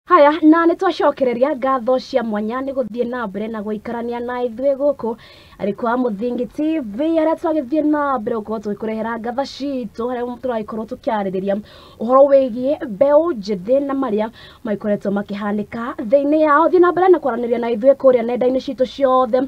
Haya, na nĩ twacokereria ngatho cia mwanya nĩ gũthiĩ na mbere na gũikarania na ithuĩ gũkũ arĩ kwa Mũthingi TV, harĩa twagĩthiĩ na mbere gũkorwo tũgĩkũrehera ngatha citũ, harĩa tũragĩkorwo tũkĩarĩrĩria ũhoro wĩgiĩ mbeũ njĩthĩ na marĩa magĩkoretwo makĩhanĩka thĩinĩ yao. Thiĩ na mbere na kwaranĩria na ithuĩ kũrĩa nenda-inĩ citũ ciothe,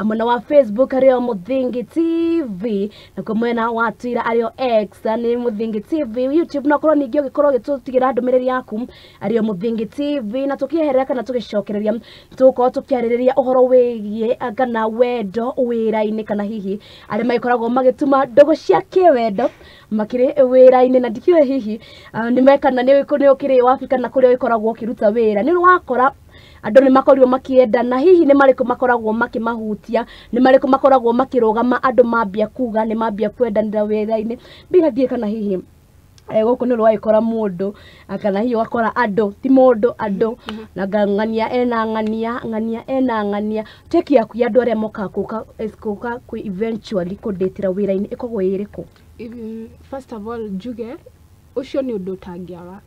mwena wa Facebook arĩo Mũthingi TV, nakuo mwena wa Twitter arĩo X nĩ Mũthingi TV, YouTube no korwo ningĩ ũgĩkorwo ũgĩtũtigĩra ndũmĩrĩri yaku arĩo Mũthingi TV. Na tũkĩeherera kana tũgĩcokereria tũgũkorwo tũkĩarĩrĩria ũhoro wĩgiĩ kana wendo wĩra-inĩ, kana hihi arĩa magĩkoragwo magĩtuma ndũgũ cia kĩwendo makĩrĩ wĩra-inĩ, na ndikĩũĩ hihi nĩ mekana nĩ ũkĩrĩ wabi kana kũrĩa ũgĩkoragwo ũkĩruta wĩra nĩ wakora andũ nĩ makorirwo makĩendana, hihi nĩ marĩkũ makoragwo makĩmahutia, nĩ marĩkũ makoragwo makĩrũgama andũ mambia kuga nĩ mambia kwendanĩra wĩra-inĩ mbingathiĩ, kana hihi gũkũ nĩ rwagĩkora mũndũ, kana hihi ũgakora andũ ti mũndũ andũ na ng'ania ena ng'ania, ng'ania ena ng'ania. Take yaku ya andũ arĩa mokaga kũka kwĩ eventually kũndĩtĩra wĩra-inĩ ĩkoragwo ĩ ĩrĩkũ? First of all, njuge ũcio nĩ ũndũ ũtangĩaga,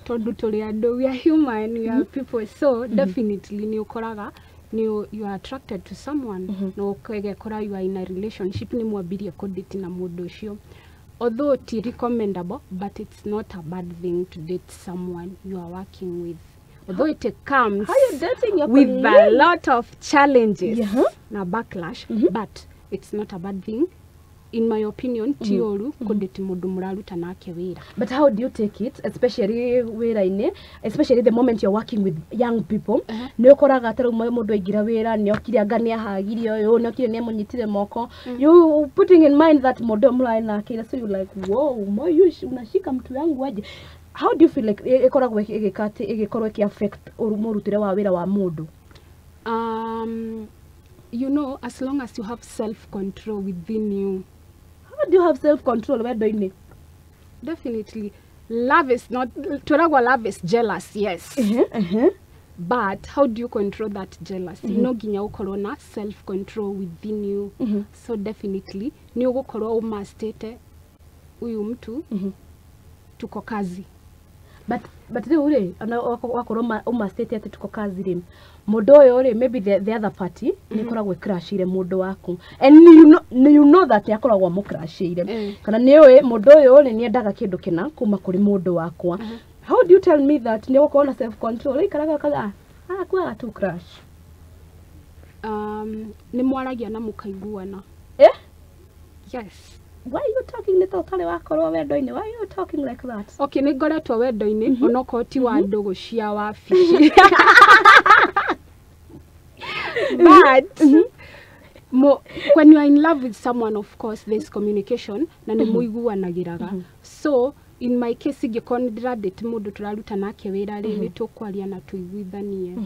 tondũ tũrĩ andũ, we are human, we are people, so definitely nĩ ũkoraga nĩ you are attracted to someone na ũgekora you are in a relationship, nĩ mwambirie kũdate na mũndũ ũcio. Although ti recommendable, but it's not a bad thing to date someone you are working with, although it comes How you dating your with a colleague? Lot of challenges na backlash, but it's not a bad thing in my opinion. Ti ũru kũdate mũndũ mũraruta nake wĩra. But how do you take it, especially wĩra-inĩ, especially the moment you're working with young people? Nĩ ũkoraga ta rĩu mũndũ aingĩra wĩra nĩ okire anga nĩ ahagire ũyũ, nĩ okire nĩ amũnyitire moko. You putting in mind that mũndũ ũyũ mũrarĩ nake, so you like, "Wow, mo you unashika mtu yangu aje?" How do you feel like ĩkoragwo ĩgĩka atĩ ĩgĩkorwo ĩkĩ affect mũrutĩre wa wĩra wa mũndũ? As long as you have self control within you. How do you have self control wendo-inĩ? Definitely love is not, twĩragwo love is jealous, yes, but how do you control that jealousy? No nginya ũkorwo na self control within you. So definitely nĩ ũgũkorwo ũmastĩte huyu mtu, tuko kazi. But rĩu rĩ, ona wakorwo ũmastĩte atĩ tuko kazi rĩ, mũndũ ũyũ rĩ, maybe the other party nĩ ĩkoragwo ĩcrashĩire mũndũ waku, and you know that nĩ akoragwo amũcrashĩire, kana nĩ ũĩ mũndũ ũyũ rĩ, nĩ endaga kĩndũ kĩna kuma kũrĩ mũndũ wakwa. How do you tell me that nĩ ũgũkorwo na self control ĩikaraga kaga ah akuaga tu crush? Nĩ mwaragia na mũkaiguana. Eh? Yes. Why are you talking nĩ ta ũtarĩ wakorwo wendo-inĩ? Why are you talking like that? Okay, nĩ ngoretwo wendo-inĩ, onokorwo ti wa ndũgũ cia wabici, but when you are in love with someone, of course there's communication na nĩ mũiguanagĩraga. So in my case, ingĩkorwo nĩ ndĩradate mũndũ tũraruta nake wĩra rĩ, nĩ tũkwaria na tũiguithanie,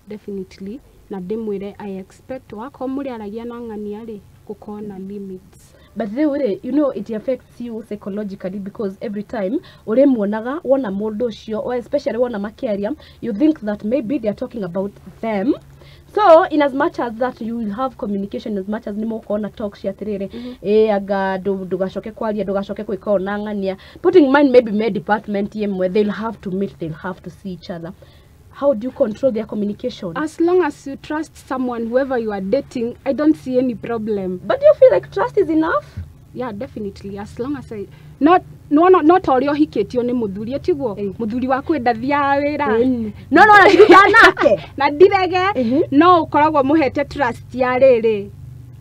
definitely, na ndĩmwĩre I expect wakorwo mũrĩaragia na ng'ania rĩ, gũkorwo na limits. But rĩu rĩ, you know it affects you psychologically, because every time ũrĩmuonaga, wona mũndũ ũcio, or especially wona makĩaria, you think that maybe they are talking about them. So in as much as that you will have communication, as much as nĩ mũgũkorwo na talk cia atĩrĩrĩ, ĩ anga ndũgacoke kwaria, ndũgacoke gwĩka ũũ na ng'ania, putting in mind maybe me department ĩmwe, they'll have to meet, they'll have to see each other. How do you control their communication? As long as you trust someone, whoever you are dating, I don't see any problem. But do you feel like trust is enough? Yeah, definitely, as long as I not no no ta ũrĩa ũhikĩtio nĩ mũthuri, ĩtiguo mũthuri waku ndathiaga wĩra. No, na ndirutaga nake. Na ndirege. No ũkoragwo mũhete trust ya rĩrĩ,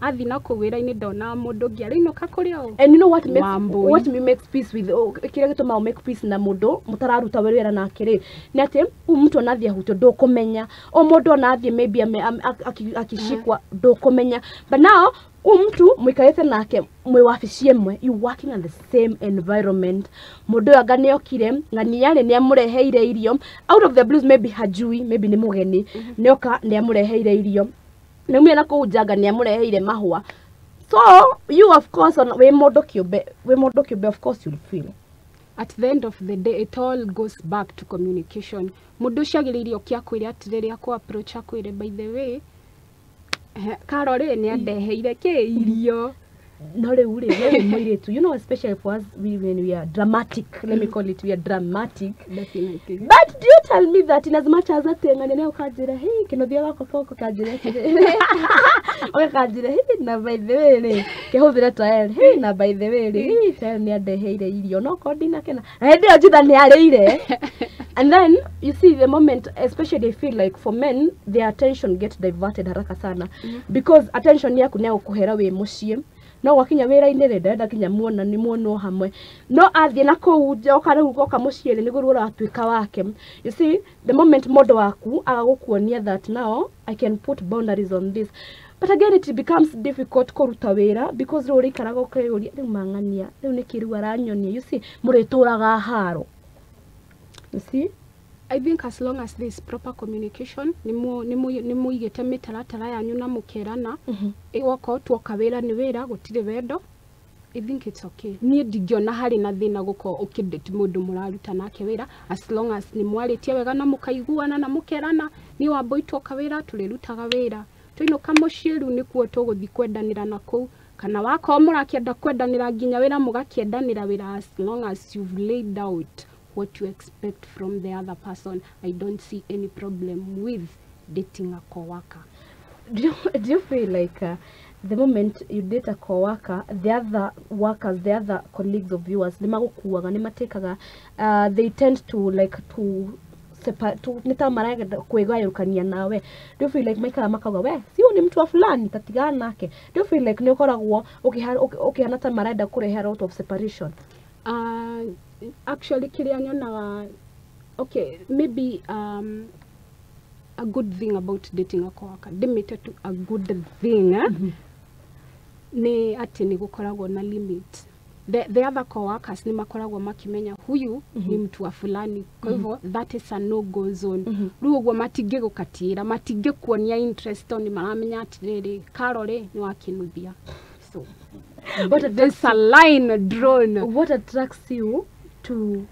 athi na kũu wĩra-inĩ, ndona mũndũ ũngĩ arĩinũka kũrĩ o. And you know what makes Wambui. What me makes peace with, oh, kĩrĩa gĩtũmaga make peace na mũndũ mũtararuta wĩra nake rĩ, nĩ atĩ ũyũ mtu onathiĩ ahutio ndũkũmenya, o mũndũ onathiĩ maybe akishikwa ndũkũmenya. But now ũyũ mtu mũikarĩte nake mwĩ wabici ĩmwe, you working in the same environment, mũndũ ũyũ anga nĩokire ng'ania rĩ, nĩamũreheire irio out of the blues, maybe hajui, maybe nĩ mũgeni, nĩoka nĩamũreheire irio, nĩaumire na kũu njanga nĩamũreheire mahũa. So you, of course, on wĩ mũndũ kĩũmbe, wĩ mũndũ kĩũmbe, of course you'll feel. At the end of the day, it all goes back to communication. Mũndũ ũcio agĩrĩire oke akwĩre atĩrĩrĩ, akũ approach, akwĩre, "By the way, Karo rĩ, nĩ andeheire kĩ irio." No rĩu rĩ, we wĩ mũirĩtu, you know, especially for us women, we are dramatic. Let me call it, we are dramatic. Definitely. But do you tell me that in as much as atĩ ng'ania ũkanjĩra, hey, kĩnuthia wakwa koko kanjĩra atĩrĩ, ũgakanjĩra, hey, na by the way rĩ, kĩhũthĩre tael, hey, na by the way rĩ, hey, tael nĩ andeheire irio no korwo ndinakena na hĩndĩ ĩyo njitha nĩ arĩire. And then you see the moment, especially I feel like for men, their attention get diverted haraka sana, because attention yaku nĩ agũkũhera wĩ mũciĩ, no gwakinya wĩra-inĩ rĩ, ndarenda kinya muona nĩ muonwo hamwe, no athiĩ na kũu nja, oka rĩu oka mũciĩ rĩ, nĩguo rĩu ũratuĩka wake. You see the moment mũndũ waku agagũkuonia that now I can put boundaries on this, but again it becomes difficult kũruta wĩra because rĩu ũrĩikaraga ũkeyũria, rĩu mang'ania rĩu nĩkĩ rĩu aranyonia? You see, mũrĩtũraga haro, you see. I think as long as there is proper communication, nĩ mũigĩte mĩtaratara yanyu na mũkerana, okorwo tuoka wĩra nĩ wĩra, gũtirĩ wendo, I think it's okay. Niĩ ndingĩona harĩ na thĩna gũkorwo ũkĩdate mũndũ mũraruta nake wĩra, as long as nĩ mwarĩtie wega na mũkaiguana na mũkerana, niĩ Wambũi tuoka wĩra tũrĩrutaga wĩra, twainũka mũciĩ rĩu nĩkuo tũgũthiĩ kwendanĩra na kũu, kana wakorwo mũrakĩenda kwendanĩra nginya wĩra, mũgakĩendanĩra wĩra. As long as you've laid out what you expect from the other person, I don't see any problem with dating a coworker. Do you feel like the moment you date a coworker, the other workers, the other colleagues of yours, nĩ magũkuaga, nĩ matĩkaga, they tend to like to to nĩ ta marenda kwĩgayũkania nawe? Do you feel like maikara makauga, "We si huyu ni mtu wa fulani, tatigana nake"? Do you feel like nĩ ũkoragwo ũkĩhana ta marenda kũrehe a lot of separation? Actually kĩrĩa nyonaga, okay, maybe a good thing about dating a coworker, ndĩmĩte tu a good thing, eh? Nĩ atĩ nĩ gũkoragwo na limit. The other coworkers nĩ makoragwo makĩmenya huyu ni mtu wa fulani, kwa hivyo that is a no go zone. Rĩu ũguo matingĩgũkatiĩra, matingĩkuonia interest tondũ nĩ maramenya atĩrĩrĩ, Karo rĩ, nĩ wakĩnuthia, so What there's a line drawn. What attracts you to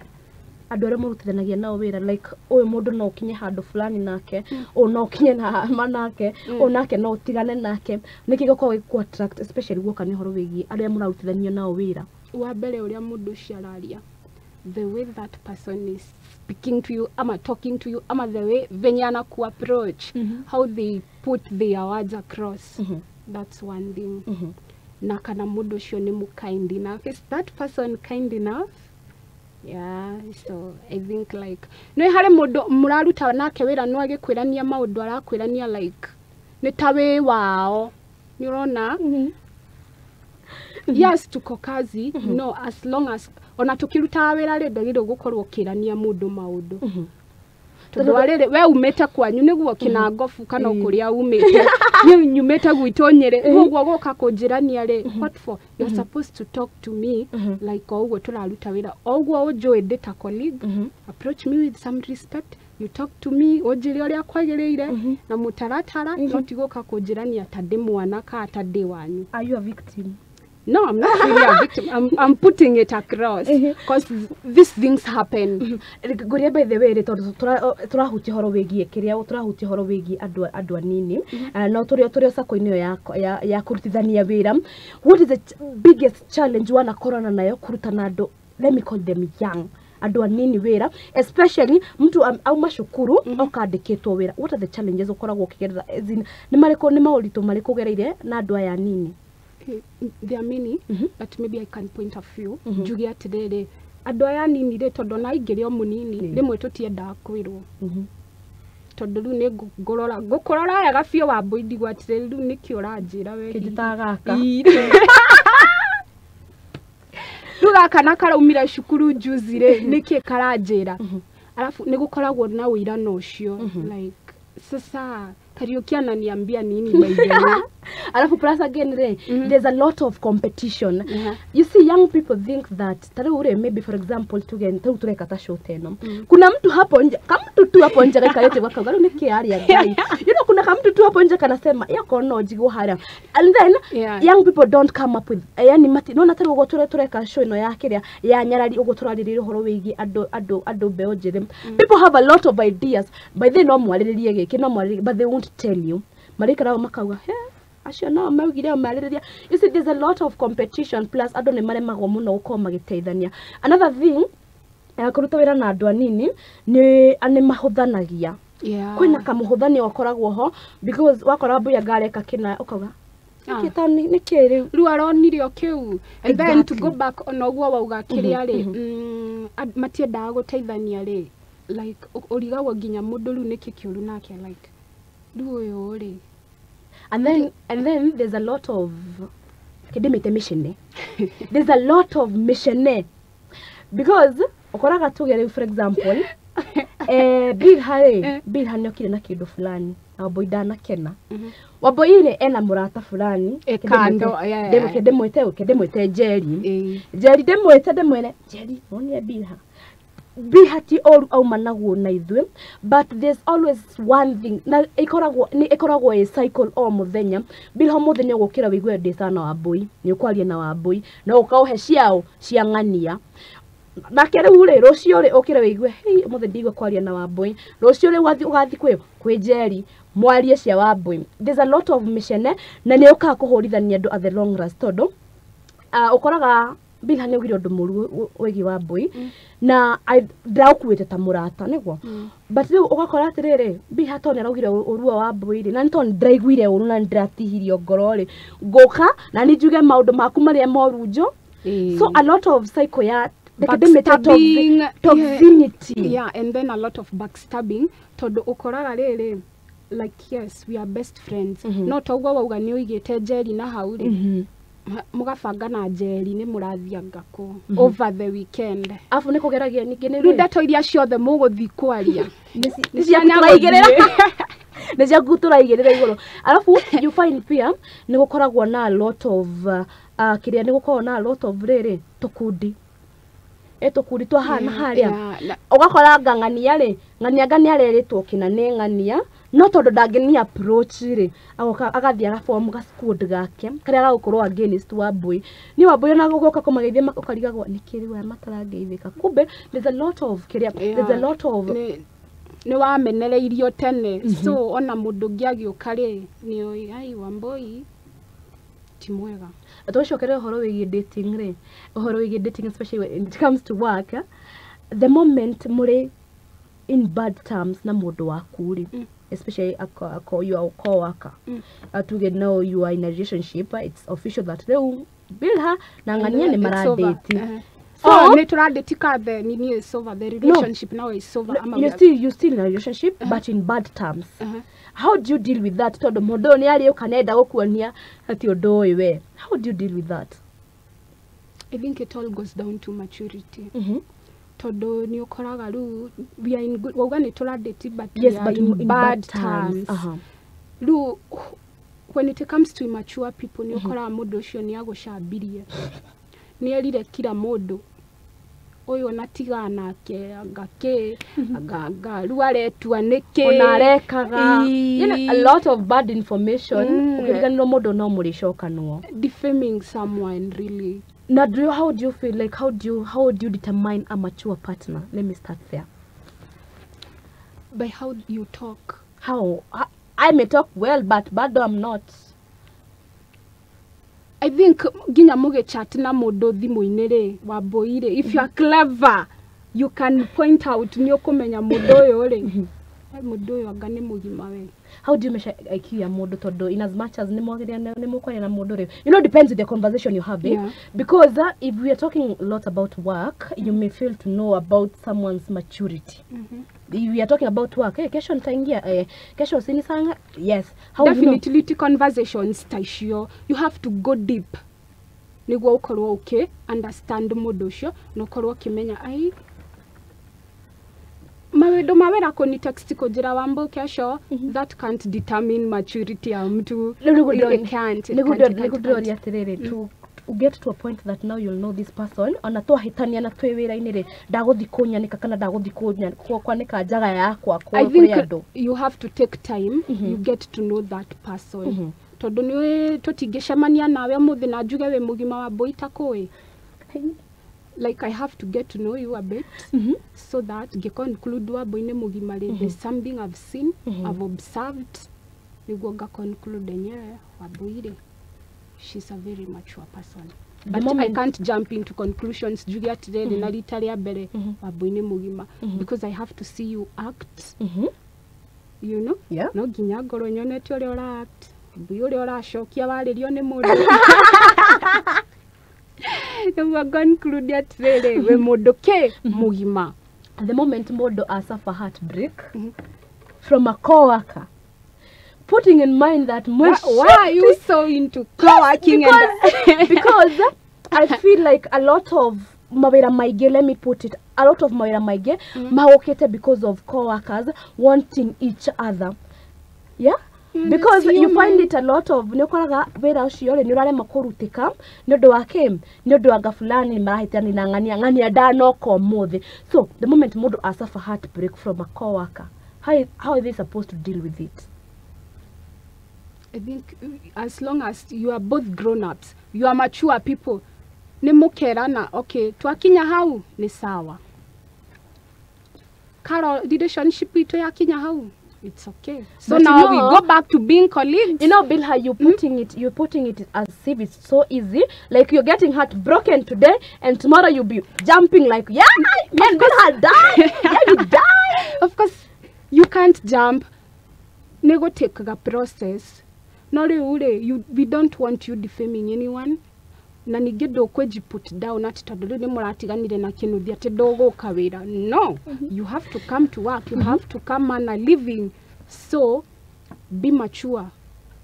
andũ arĩa mũrutithanagia nao wĩra, like ũyũ mũndũ no ũkinye handũ fulani nake, ũyũ no ũkinye na hama nake, ũyũ nake no ũtigane nake? Nĩkĩ gĩkoragwo gĩkũ attract, especially guoka nĩ ũhoro wĩgiĩ arĩa mũrarutithania nao wĩra? Wa mbere, ũrĩa mũndũ ũcio araria, the way that person is speaking to you ama talking to you, ama the way venye anaku approach, how they put their words across, that's one thing. Na kana mũndũ ũcio nĩ mũ kind enough. Is that person kind enough? Yeah, so I think like nĩ harĩ mũndũ mũraruta nake wĩra no agĩkwĩrania maũndũ, arakwĩrania like nĩ ta wĩ wao, nĩ ũrona? Yes, tuko kazi, no as long as ona tukirutaga wĩra rĩ, ndwagĩrĩirwo gũkorwo ũkĩrania mũndũ maũndũ, tondũ wa rĩrĩ, we umĩte kwanyu nĩguo kĩnangobu kana o kũrĩa umĩte, niĩ nyumĩte gwitũ Nyĩrĩ. Ũguo gũka kũnjĩrania rĩ, what for? You're supposed to talk to me like o ũguo tũraruta wĩra, o ũguo ũnjũĩ ndĩ ta colleague. Approach me with some respect, you talk to me, ũnjĩre ũrĩa kwagĩrĩire na mũtaratara, no ti gũka kũnjĩrania ta ndĩ mwana kana ta ndĩ wanyu. Are you a victim? No, I'm not really a victim. I'm putting it across because these things happen. Ngũria, by the way rĩ, tondũ tũrahutia ũhoro wĩgiĩ kĩrĩa tũrahutia, ũhoro wĩgiĩ andũ anini, no tũrĩ o sako-inĩ ĩyo ya kũrutithania wĩra, what is the biggest challenge wanakorana nayo kũrutana andũ, let me call them young, andũ anini wĩra, especially mtu auma cukuru okandĩkĩtwo wĩra? What are the challenges ũkoragwo ũkĩgerera, as in, nĩ marĩkũ, nĩ maũritũ marĩkũ ũgereire na andũ aya anini? There are many, but maybe I can point a few. Njuge atĩrĩrĩ, andũ aya anini rĩ, tondũ ona ingĩrĩ o mũnini, rĩmwe tũtiendaga kwĩrwo, tondũ rĩu nĩ ngũrora ngũkũrora wega biũ, Wambũi, ndigwo atĩrĩrĩ, rĩu nĩkĩ ũranjĩra we hihi? Kĩnjĩtaga gaka. Ii. Rĩu gaka na karaumire cukuru juzi rĩ, nĩkĩ karanjĩra? Alafu nĩ gũkoragwo na ũirano ũcio, like sasa Kariuki ananiambia nini, by the way? Alafu plus again rĩ, there's a lot of competition. You see, young people think that ta rĩu rĩ, maybe for example, tuge ta rĩu tũreka ta show ta ĩno, kuna mtu hapo nje, kamtu tu hapo nje gaikarĩte gakauga, "Rĩu nĩkĩ aria Ngai?" You know, kuna kamtu tu hapo nje kanasema yako no njigwo harĩa, and then young people don't come up with yani mati nona ta rĩu ũguo tũreka show ĩno ya kĩrĩa ya nyarari, ũguo tũrarĩrĩria ũhoro wĩgiĩ andũ mbeũ njĩthĩ, people have a lot of ideas. By then no mwarĩrĩrie gĩkĩ, no mwarĩrĩrie, but they won't tell you. Marĩikaraga makauga, "He." Acio nao maugire o marĩrĩria. You see, there's a lot of competition, plus andũ nĩ maremagwo mũno gũkorwo magĩteithania. Another thing, kũruta wĩra na andũ anini nĩ mahũthanagia. Kwĩna kamũhũthanio gakoragwo ho, because wakora Wambui anga areka kĩna, ũkauga nĩkĩ nĩkĩ rĩu? Rĩu aronire o kĩu. And then to go back ona ũguo wauga kĩrĩa rĩ, matiendaga gũteithania rĩ, like ũrigagwo nginya mũndũ rĩu nĩkĩ kĩũru nake, like rĩu ũyũ rĩ. And then there's a lot of kĩndĩmĩte mĩcene. There's a lot of mĩcene, because ũkoraga tuge rĩu, for example, Bilha rĩ, Bilha nĩ okire na kĩndũ fulani na Wambui ndanakena. Wambui rĩ, ena mũrata fulani. Kando, Ndĩmwĩte ndĩmwĩte Njeri. Njeri, ndĩmwĩte ndĩmwĩre, "Njeri, wonire Bilha?" Bilha ti ũru auma naguo na ithuĩ, but there's always one thing na ĩkoragwo nĩ ĩkoragwo ĩ cycle o mũthenya. Bilha ũmũthĩ nĩ ũgũkĩra wĩigue ndĩ sana Wambui, nĩ ũkwaria na Wambui no ũkaũhe ciao cia ng'ania nake. Rĩu rĩ, rũciũ rĩ, ũkĩre wĩigue, "Hei, ũmũthĩ ndigua kwaria na Wambui." Rũciũ rĩu ũgathiĩ kwĩ Njeri mwarie cia Wambui. There's a lot of mĩcene na nĩ ũkaga kũhũrithania andũ at the long run, tondũ ũkoraga Bilha nĩ augire ũndũ mũru wĩgiĩ Wambui na ndĩraũkuĩte ta mũrata nĩguo, but rĩu ũgakora atĩrĩrĩ, Bilha to nĩ araugire ũru wa Wambui rĩ, na nĩ tondũ nĩndĩraiguire ũru na nĩndĩratihirio ngoro rĩ, ngũka na nĩ njuge maũndũ maku marĩa moru njo. So a lot of cycle ya reke ndĩmĩte Backstabbing, toxicity. Yeah, and then a lot of backstabbing, tondũ ũkoraga rĩrĩ, like yes, we are best friends, no toguo wauga nĩ ũigĩte Njeri na hau rĩ, mũgabanga na Njeri nĩ mũrathianga kũ over the weekend. Afu nĩ kũgeragia ningĩ nĩ Rĩu ndeto iria ciothe mũgũthiĩ kwaria nĩ ciaku tũraigĩrĩra, nĩ ciaku tũraigĩrĩra igũrũ. Alafu you find pia nĩ gũkoragwo na a lot of kĩrĩa, nĩ gũkoragwo na a lot of rĩrĩ tũkundi, ĩ tũkundi twa haha na harĩa. Ũgakora anga ng'ania rĩ, ng'ania anga nĩ arerĩtwo kĩna nĩ ng'ania, no tondũ ndangĩni approach rĩ, agoka agathiĩ agaform ga squad gake karĩa gagũkorwo against Wambui. Niĩ Wambui ona gũgoka kũmageithia ũkarigagwo nĩkĩ rĩu aya matarangeithĩka. Kumbe there's a lot of kĩrĩa, there's a lot of Nĩ wamenereirio tene, so ona mũndũ ũngĩ agĩũka rĩ, nĩ ai Wambui ti mwega. Tũcokere ũhoro wĩgiĩ dating rĩ, ũhoro wĩgiĩ dating, especially when it comes to work, the moment mũrĩ in bad terms na mũndũ waku rĩ, especially ako you are a co-worker, atuge now you are in a relationship, it's official that rĩu Bilha na ng'ania nĩ It's over. maradate. So, So oh, nĩ tũradate the nini is over, the relationship now is over, ama you still in a relationship, but in bad terms. How do you deal with that? Tondũ mũndũ ũyũ nĩ arĩũka nenda gũkuonia atĩ ũndũ ũyũ we, how do you deal with that? I think it all goes down to maturity, tondũ nĩ ũkoraga rĩu we are in good, wauga nĩ tũradate, but Yes, we are but in bad terms. Rĩu when it comes to immature people, nĩ ũkoraga mũndũ ũcio nĩ agũcambirie, nĩ erire kila mũndũ ũyũ ona tigana nake, anga kĩ, anga rĩu aretua nĩkĩ. Ona arekaga. Ii. A lot of bad information. Ũkĩriganĩrwo mũndũ no mũrĩcokanwo. Defaming someone, really. Na do you, how do you feel like, how do you determine a mature partner? Let me start there. By how you talk. How? I may talk well, but bado I'm not. I think nginya mũgĩchat na mũndũ thimũ-inĩ rĩ, Wambui rĩ, if you are clever, you can point out, nĩ ũkũmenya mũndũ ũyũ rĩ, "Ai, mũndũ ũyũ anga nĩ mũgima we." How do you measure IQ ya mũndũ? Tondũ in as much as nĩ mwagĩrĩire nĩ mũkwaria na mũndũ rĩ, depends with the conversation you're having, because if we are talking a lot about work, you may fail to know about someone's maturity. If we are talking about work, hey, kesho nitaingia, kesho sinisanga, yes, how do you know? Definitely ti conversations ta icio, you have to go deep nĩguo ũkorwo ũkĩ understand mũndũ ũcio na ũkorwo ũkĩmenya ai mawĩndũ ma wĩra. Kũni text kũnjĩra, "Wambo, kesho," that can't determine maturity ya mtu. Rĩu nĩguo It can't, it can't, it can't, nĩguo it ndĩroria can't. atĩrĩrĩ, to get to a point that now you'll know this person, ona twahĩtania na twĩ wĩra-inĩ rĩ, ndagũthi kũnyanĩka kana ndagũthi kwanĩka njaga yakwa I kũrĩ think andũ. you have to take time, you get to know that person, tondũ nĩ tũtingĩcemania nawe ũmũthĩ na njuge wĩ mũgima, Wambui, ta kũĩ. Like I have to get to know you a bit so that ngĩ conclude Wambui nĩ mũgima rĩ, there's something I've seen, I've observed. Nĩguo nga conclude enyewe Wambui she's a very mature person. The But I can't jump into conclusions njuge atĩrĩrĩ na rita rĩa mbere Wambui nĩ mũgima, because I have to see you act. You know? Yeah. No nginya ngorwo nyonete ũrĩa ũra act, Wambui ũrĩa ũracokia warĩrio nĩ mũndũ, nĩguo conclude atĩrĩrĩ wĩ mũndũ kĩ mũgima. The moment mũndũ asuffer heartbreak from a coworker, putting in mind that Why are you so into co-working? Because, and because I feel like a lot of mawĩra maingĩ, let me put it, a lot of mawĩra maingĩ mahũkĩte because of coworkers wanting each other, yeah. Because It's you find human. it a lot of nĩ ũkoraga wĩra ũcio rĩ nĩ ũrarema kũrutĩka nĩ ũndũ wa kĩ, nĩ ũndũ wa nga fulani marahĩtania na ng'ania ng'ania ndanoka ũmũthĩ. So the moment mũndũ asuffer heartbreak from a coworker, how are they supposed to deal with it? I think as long as you are both grown ups, you are mature people, nĩ mũkerana, okay, twakinya hau nĩ sawa. Karo relationship itũ yakinya hau, it's okay. So But now you we know- go back to being colleagues. You know, Bilha, you're putting it as if it's so easy. Like you're getting heartbroken today, and tomorrow you'll be jumping like, "Yeah, me and Bilha die, yeah, we die." Of course, you can't jump. Nĩ gũtĩkaga process. No rĩu rĩ, we don't want you defaming anyone. Na ningĩ ndũkwĩji put down atĩ tondũ rĩu nĩ mũratiganire na kĩnuthia atĩ ndũgũka wĩra. No, you have to come to work, you have to come earn a living. So, be mature.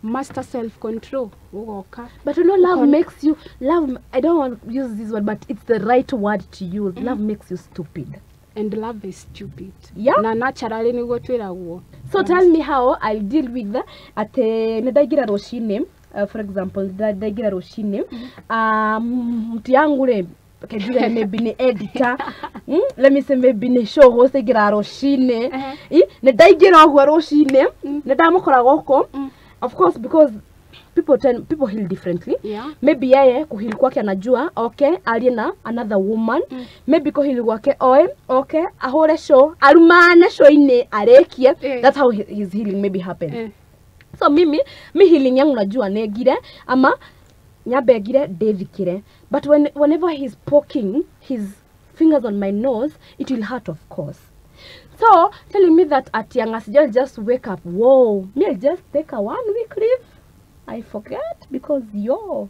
Master self control. Ũgoka. But you know, love makes you love. I don't want to use this word, but it's the right word to use. Love makes you stupid. And love is stupid. Yeah. Na naturally nĩguo twĩragwo. So tell me how I'll deal with atĩ nĩ ndaingĩra rũcinĩ, for example, ndaingĩra rũcinĩ, mtu yangu rĩ kenjuge maybe nĩ editor, Let me say maybe nĩ show host aingĩraga rũcinĩ. Nĩ ndaingĩra ũguo rũcinĩ, nĩ ndamũkora gũkũ. Of course, because people heal differently. Maybe yeye kuheal kwake anajua okay arie na another woman. Maybe kuheal gwake oe okay ahũre show arumane show-inĩ arĩkie. That's how his healing maybe happens. So mimi mi healing yangu najua nengire ama nyambe ngire ndĩthikĩre, but whenever he's poking his fingers on my nose, it will hurt, of course. So telling me that ati anga sijal just wake up, whoa, me, I'll just take a one week leave. I forget because yo,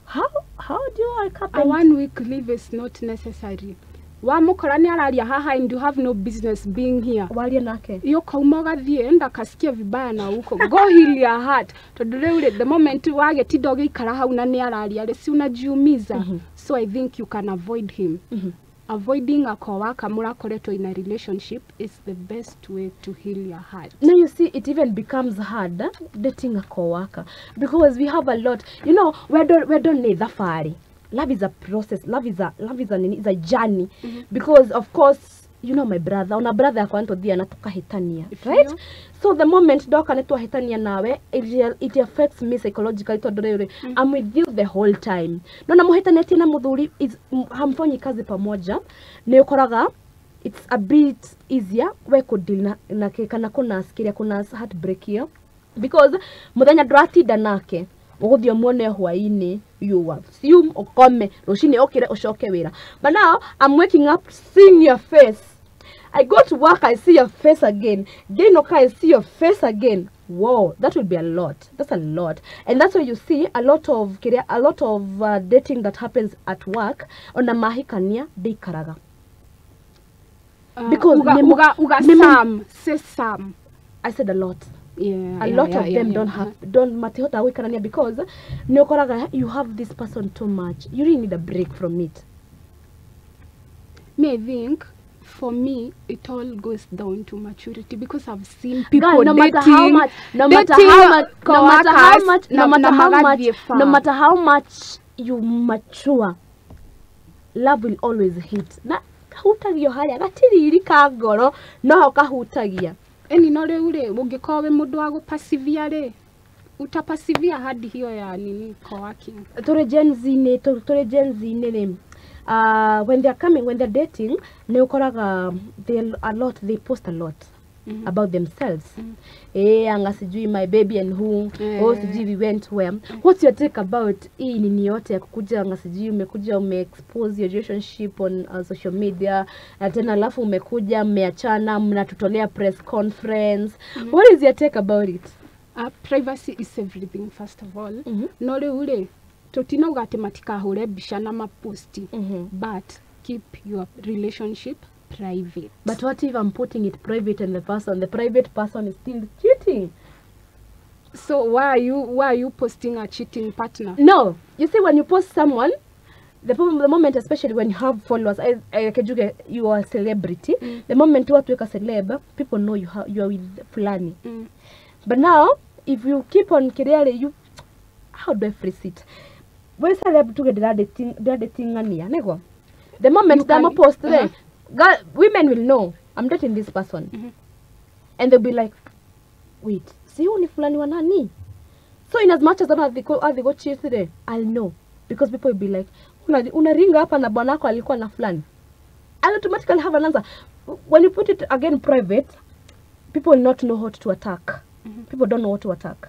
how do you wake up A and one week leave is not necessary. Wamũkora nĩ araria haha and you have no business being here. Warie nake. Iyo kauma ũgathiĩ enda kasikia vibaya na huko, go heal your heart, tondũ rĩu rĩ, the moment wagĩtinda ũgĩikara hau na nĩ araria rĩ, si unajiumiza? So I think you can avoid him. Avoiding a coworker mũrakoretwo in a relationship is the best way to heal your heart. Now you see, it even becomes hard dating a coworker because we have a lot. You know, we don't need thabarĩ. Love is a process. Love is a journey. Because of course, you know my brother, ona brother yakwa nĩtũthiaga na tũkahĩtania, right? Biũ. So the moment ndoka nĩtwahĩtania nawe, it affects me psychologically tondũ rĩrĩ, I'm with you the whole time. No na mũhĩtanĩtie na mũthuri hamfanyi kazi pamoja, nĩ ũkoraga it's a bit easier we kũdeal na kana kũnas kĩrĩa kũnas heartbreak ĩyo, because mũthenya ndũratinda nake, ũgũthiĩ ũmuone hwaĩ-inĩ, you assume ũkome, rũcinĩ ũkĩre ũcoke wĩra. But now I'm waking up seeing your face. I go to work, I see your face again. Ngĩinũka, I see your face again. Whoa, that will be a lot. That's a lot. And that's why you see a lot of kĩrĩa, a lot of dating that happens at work, ona mahikania ndĩikaraga. Because uga, uga some say some. I said a lot. A lot of them don't have, don't matihota gũikarania because nĩ ũkoraga you have this person too much. You really need a break from it. Me, I think for me it all goes down to maturity because I've seen people Girl, no matter how dating, much, no matter dating how much, no matter how coworkers much, no na, matter na how much, magathiĩ no far. matter how much you mature, love will always hit. Na kahutagio harĩa gatiriri ka ngoro noho kahutagia. Eni no rĩu rĩ, ũngĩkorwo wĩ mũndũ wa gũpasivia rĩ, utapasivia hadi hiyo ya nini, co-working. Tũrĩ Gen Z nĩ tũrĩ Gen Z nĩ rĩ, when they're coming, when they're dating, nĩ ũkoraga they a lot, they post a lot. about themselves. Anga sijui my baby and who, oh, sijui we went where. What's your take about hii nini yote ya kukuja, anga sijui umekuja umeexpose your relationship on social media, na tena alafu umekuja mmeachana, mnatutolea press conference? What is your take about it? Privacy is everything, first of all. No rĩu rĩ, tũtinauga atĩ matikahũre mbica na maposti, but keep your relationship private. But what if I'm putting it private and the private person is still cheating? So why are you posting a cheating partner? No, you see, when you post someone, the moment, especially when you have followers, I Kejuge, you are a celebrity. The moment you are a celeb, people know you are with fulani. But now, if you keep on clearly, you, how do I phrase it? When celeb tuge dating nego. The moment You that post there, women will know I'm dating this person, and they'll be like, "Wait, see who ni fulani wa nani?" So in as much as athi go cheat today, I'll know because people will be like, "Unaringa hapa na bwanako alikuwa na fulani." I'll automatically have an answer. When you put it again private, people will not know how to attack. People don't know how to attack.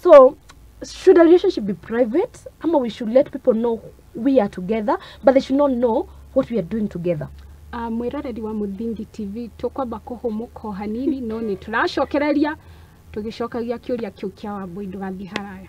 So, should a relationship be private? Ama we should let people know we are together, but they should not know what we are doing together? Mwĩroreri wa Mũthingi TV, tũkwamba kũhũmũka o hanini, no nĩ tũracokereria tũgĩcokagia kĩũria kĩu kĩa Wambui. Ndũgathiĩ haraya.